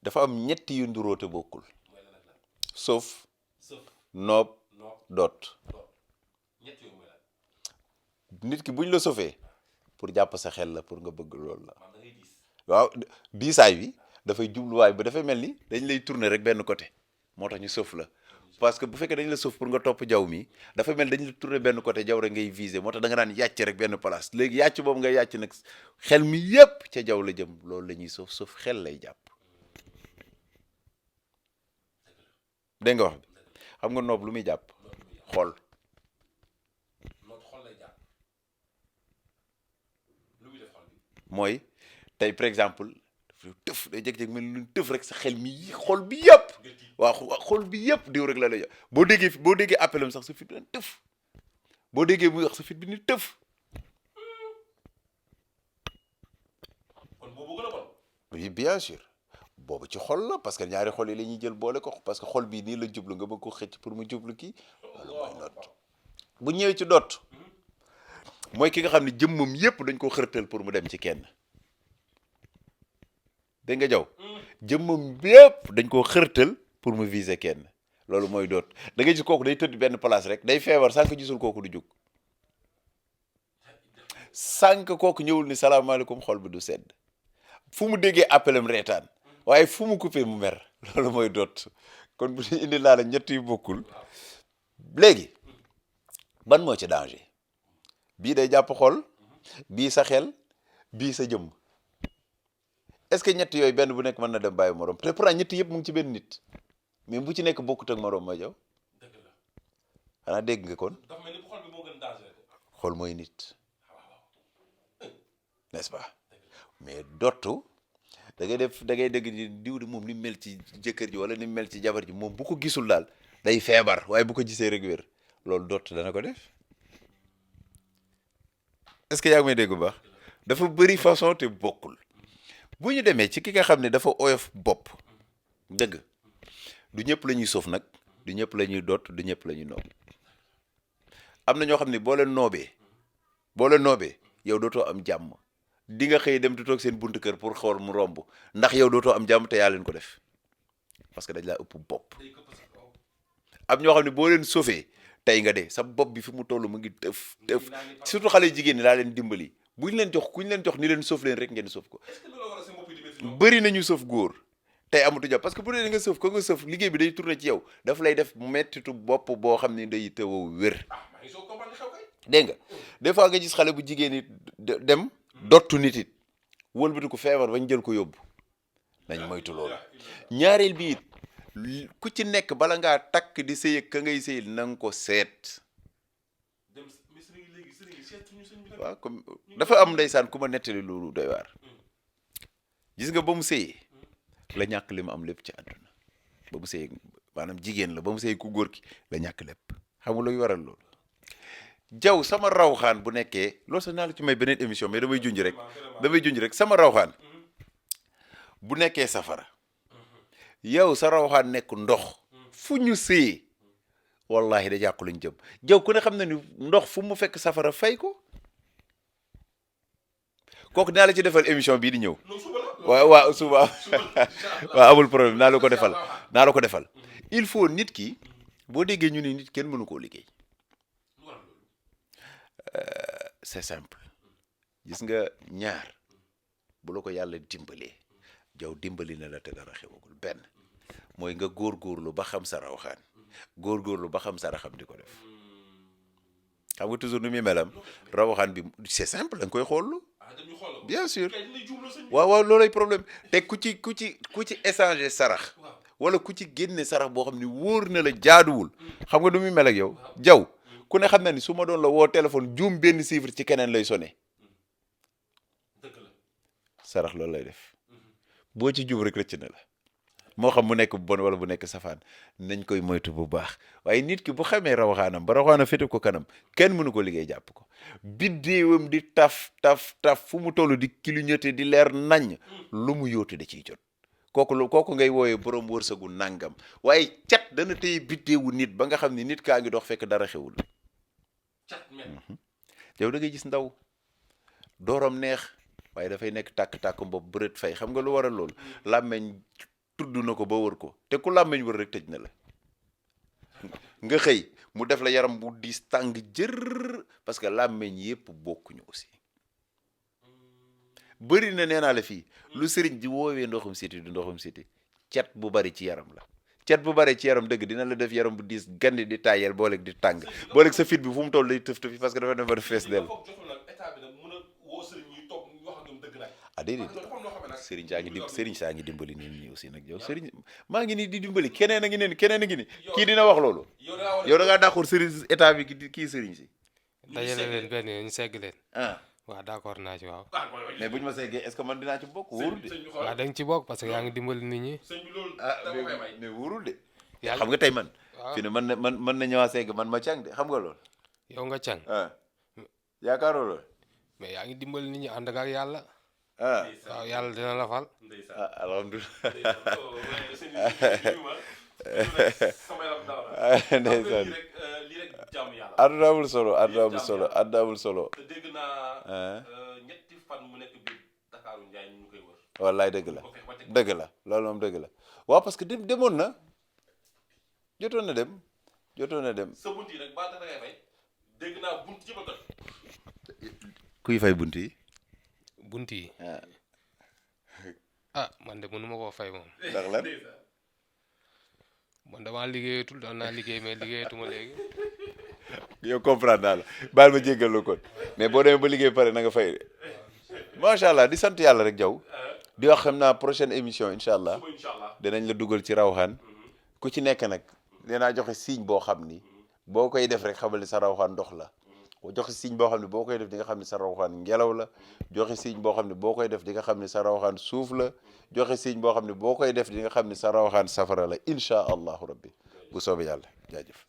dafa am ñetti yu nduróote bokkul sauf noob doot nit ki buñ la sofee pour jàpp sa xel la pour nga bëgg loolu la waaw diisaay bi dafay jubluwaay ba dafay mel ni dañ lay tourner rek benn côté moo tax ñu sof la parce que bu fekkee dañ la sof pour nga topp jaww mi dafa mel dañ la tourner benn côté jaww rek ngay viser moo tax da nga daan yàcc rek benn place léegi yàcc boobu ngay yàcc nag xel mi yépp ca jaww la jëm loolu la ñuy sof xel lay jàpp dégg nga wax bi xam nga noob lu muy jàpp xool mooy tey par exemple tëf day jékki-jékki mel ni tëf rek sa xel mi xol bi yëpp waaw xol bi yëpp diw rek la lay boo déggee appelam sax sa fit bi tëf boo déggee muy wax sa fit bi ni tëf kon boobu gën a bon oui bien sûr boobu ci xol la parce que ñaari xol yi la ñuy jël boole ko parce que xol bii nii la jublu nga bëgg ko xëcc pour mu jublu kii loolu mooy noot bu ñëwee ci doot mooy ki nga xam ne jëmmam yépp dañ ko xërtal pour mu dem ci kenn dégg nga jaw jëmmam yépp dañ koo xërtal pour mu viser kenn loolu mooy doot da ngay gis kooku day tëdd benn place rek day feebar sànq gisul kooku du jóg sànq kooku ñëwul ni salaamaaleykum xol bi du sedd fu mu déggee appelam reetaan waaye fu mu coupé mu mer loolu mooy doot kon bu ñu indi laa la ñett yu bokkul léegi ban moo ci danger bii day jàpp xol bii sa xel bii sa jëmm est-ce que ñett yooyu benn bu nekk mën na dem bàyyi morom te pourtant ñett yëpp mu ngi ci benn nit mais bu ci nekk bokkut ak morom ma jaw xanaa dégg nga kon dafa mel ni xol bi moo gën danger xol mooy nit n'est-ce pas mais dottu da ngay dégg ni diw di moom ni mel ci jëkkër ji wala ni mel ci jabar ji moom bu ko gisul daal day feebar waaye bu ko gisee rek wér loolu dott dana ko def est-ce que yaa ngi may dégg bu baax dafa bëri façon te bokkul bu ñu demee ci ki nga xam ne dafa oyof bopp dëgg du ñëpp la ñuy soof nag du ñëpp la ñuy dott du ñëpp la ñuy noob am na ñoo xam ne boo leen noobee yow dootoo am jàmm di nga xëy dem di toog seen buntu kër pour xool mu romb ndax yow dootoo am jàmm te yaa leen ko def parce que dañ laa ëpp bopp am ñoo xam ne boo leen sofee tey nga dee sa bopp bi fi mu toll mu ngi tëf surtout xale jigéen ñi laa leen dimbali kuñ leen jox ni leen soof leen rek ngeen soof ko bëri nañu soof góor tey amatu jàpp parce que bu dee nga soof ko nga soof liggéey bi day tourné ci yow daf lay def mettitu bopp boo xam ne day tëw wér dégg nga des fois nga gis xale bu jigéen it dem dottu nit it wëlbati ko feebar bañ jël ko yóbbu nañ moytu loolu ñaareel bi it ku ci nekk bala ngaa takk di sëy ak ka ngay sëyil na nga ko seet waaw comme dafa am ndeysaan ku ma nettali loolu doy waar gis nga ba mu sëyee la ñàkk li mu am lépp ci àdduna ba mu sëyee maanaam jigéen la ba mu sëyee ku góor ki la ñàkk lépp xam nga luy waral loolu jaw sama rawxaan bu nekkee loolu sax naa la ci may beneen émission mais damay junj rek sama rawxaan bu nekkee safara yow sa rawxaan nekk ndox fu ñu sëyee wallahi da jàqu lañ jëm jaw ku ne xam na ni ndox fu mu fekk safara fay ko kooku dinaa la ci defal émission bii di ñëw waaw suba waaw amul problème naa la ko defal il faut nit ki boo déggee ñu ni nit kenn mënu koo liggéey c'est simple gis nga ñaar bu la ko yàlla dimbalee jaw dimbali na la te dara xewagul benn mooy nga góorgóorlu ba xam sa rawxaan góorgóorlu ba xam sa raxam di ko def xam nga toujours nu muy melam rawxaan bi c'est simple da nga koy xoollu bien sûr waaw loolay problème te ku ci échanger sarax wala ku ci génne sarax boo xam ni wóor na la jaaduwul xam nga nu muy mel ak yow jaw ku ne xam na ni su ma doon la woo téléphone juum benn chiffre ci keneen lay sonné sarax loolu lay def boo ci juum rek rëcc na la moo xam mu nekk bu bon wala bu nekk safaan nañ koy moytu bu baax waaye nit ki bu xamee rawaxaanam ba rawaxaanam féete ko kanam kenn mënu ko liggéey jàpp ko biddéewam di taf fu mu toll di clignoter di leer nañ lu mu yóotu da ciy jot kooku ngay wooyee borom wërsëgu nangam waaye cat dana téye biddéewu nit ba nga xam ni nit kaa ngi dox fekk dara xewul yow da ngay gis ndaw dooram neex waaye dafay nekk tàkk-tàkk bopp bërët fay xam nga lu waral loolu làmmeñ tudd na ko ba wër ko te ku làmmeñ wër rek tëj na la nga xëy mu def la yaram bu diis tàng jër parce que làmmeñ yépp bokkuñu aussi bëri na nee naa la fii lu sëriñ di woowee ndoxum siti du ndoxum siti cet bu bari ci yaram la cet bu bari ci yaram dëgg dina la def yaram bu diis gandi di tàyyel booleeg di tàng booleeg sa fit bi fu mu toll day tëf tëfi parce que dafa dem ba fees del ah déedéet sëriñ saa ngi dimbali nit ñi aussi nag yow sëriñ maa ngi nii di dimbali keneen a ngi ne keneen a ngi ni kii dina wax loolu yow da ngaa d'accord sëriñ état bi kii sëriñ si dajale leen benn yoon ñu segg leen ah waaw d'accord naa ci waaw mais bu ñu ma seggee est-ce que man dinaa ci bokk wóorul de waaw da nga ci bokk parce que yaa ngi dimbali nit ñi ah mais wóorul de yàlla xam nga tey man waaw fi ne man na ñëwaa segg man ma càng de xam nga loolu yow nga càng ah yaakaaroo loolu mais yaa ngi dimbali nit ñi ànd ak yàlla ah waaw yàlla dina la fal ah alhamdulilah ndeysaan àdduna amul solo àdduna amul solo àdduna amul solo te dégg naa ñetti fan mu nekk biir Dakar Njaay ñu koy wër wallaay dëgg la loolu moom dëgg la waaw parce que demoon na jotoon na dem sa bunt yi nag ba da ngay fay dégg naa bunt yëpp a toj kuy fay bunt yi bunt yi man de mënu ma koo fay moom ndax lan man damaa liggéeyatul doon naa liggéey mais liggéeyatuma léegi yow comprendre naa la baal ma jéggal la kon mais boo demee ba liggéey pare na nga fay de macha allah di sant yàlla rek jaw di wax xam naa prochaine émission incha allah dinañ la dugal ci rawxaan ku ci nekk nag dinaa joxe signe boo xam ni boo koy def rek xamal ni sa rawxaan ndox la joxe signe boo xam ne boo koy def di nga xam ne sa rawxaan ngelaw la joxe signe boo xam ne boo koy def di nga xam ne sa rawxaan suuf la joxe signe boo xam ne boo koy def di nga xam ne sa rawxaan safara la incha allahu rabbi bu soobee yàlla jaajëf